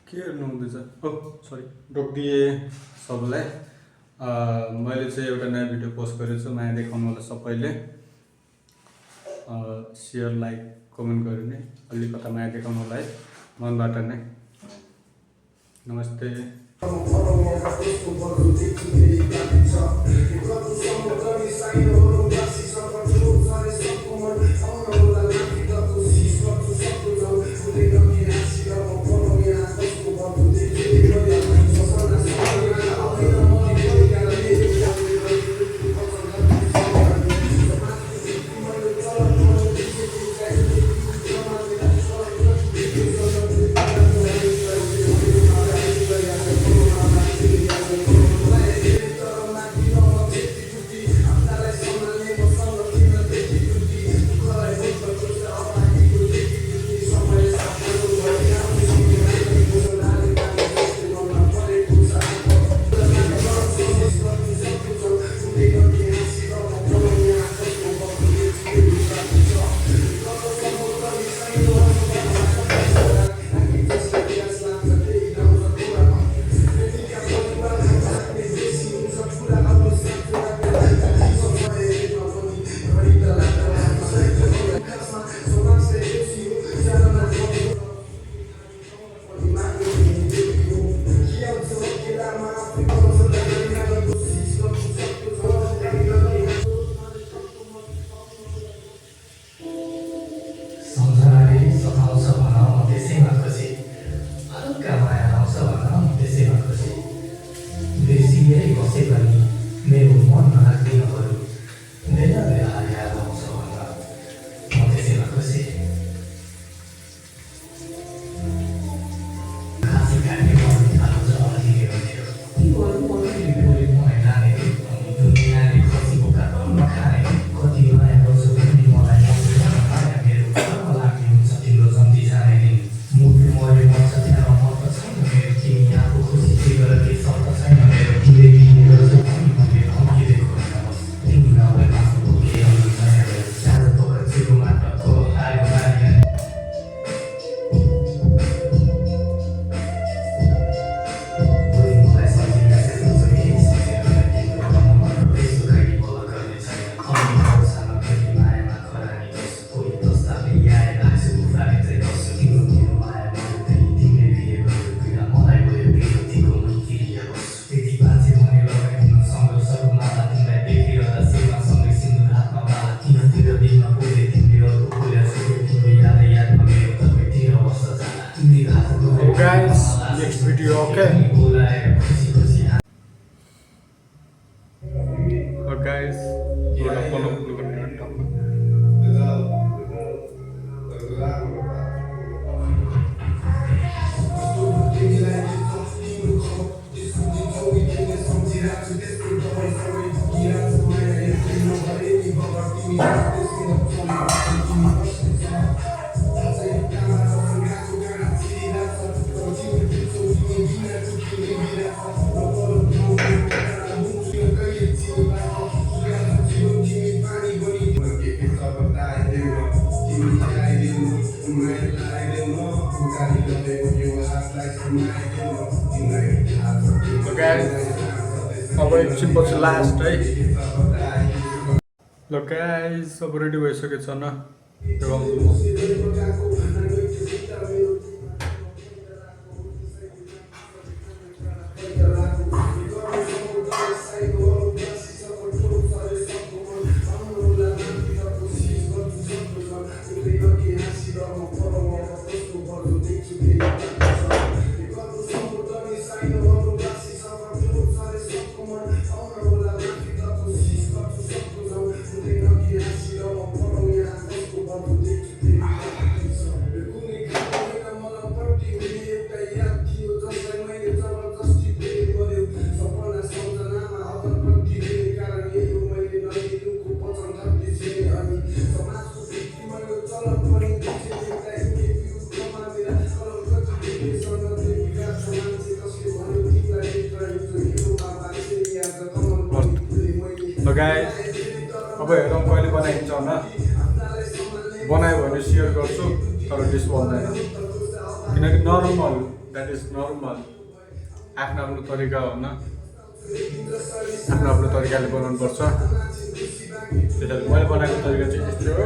के गर्नु हुँदैछ? सरी डोक्दिए सबैलाई। मैले चाहिँ एउटा नयाँ भिडियो पोस्ट गरेको छु, माया देखाउनु होला सबैले। सेयर लाइक कमेन्ट गरिने, अलिकता माया देखाउनु होला है मनबाट नै। नमस्ते। Guys, next video, okay? Guys, udah follow dulu kan. Guys, अब एकछिन पछि लास्ट है। ल गाइस, अब रेडी भइसकेको छ न। गाइस, अब हेरौँ कहिले बनाइन्छ होइन। बनायो भने सेयर गर्छु, तर डिस बन्दैन किनकि नर्मल द्याट इज नर्मल। आफ्नो आफ्नो तरिका हो न, आफ्नो आफ्नो तरिकाले बनाउनु पर्छ। त्यसैले मैले बनाएको तरिका चाहिँ यस्तो हो,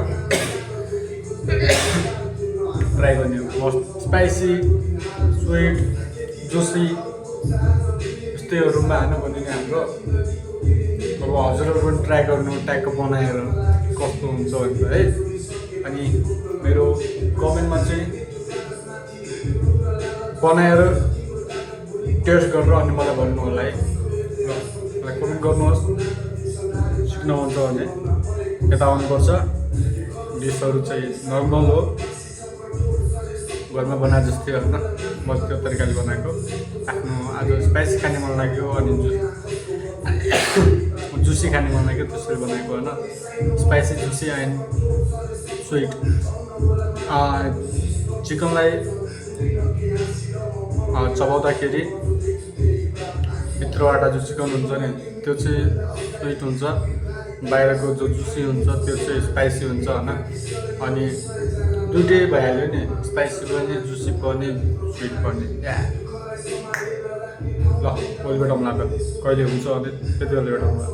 ट्राई गर्ने हो। मस्ट स्पाइसी, स्विट, जुसी यस्तैहरूमा हाल्नु भने नि हाम्रो अब हजुरहरू पनि ट्राई गर्नु ट्याक्क बनाएर कस्तो हुन्छ भनेर है। अनि मेरो कमेन्टमा चाहिँ बनाएर टेस्ट गरेर अनि मलाई भन्नु होला है। ल मलाई कमेन्ट गर्नुहोस्, सिक्न मन छ भने यता आउनुपर्छ। डिसहरू चाहिँ नर्मल हो, घरमा बनाए जस्तै होइन, म त्यो तरिकाले बनाएको। आफ्नो आज स्पाइसी खाने मन लाग्यो अनि जुसी खाने मन लाग्यो त्यसरी बनाएको होइन। Spicy, juicy and sweet. चिकनलाई चबाउँदाखेरि भित्रबाट जो चिकन हुन्छ नि त्यो चाहिँ स्विट हुन्छ, बाहिरको जो जुसी हुन्छ त्यो चाहिँ स्पाइसी हुन्छ होइन। अनि दुइटै भइहाल्यो नि, स्पाइसी पनि, जुसी पनि, स्विट पनि। ल भोलि भेटौँला त, कहिले हुन्छ भने त्यति बेला भेटौँला।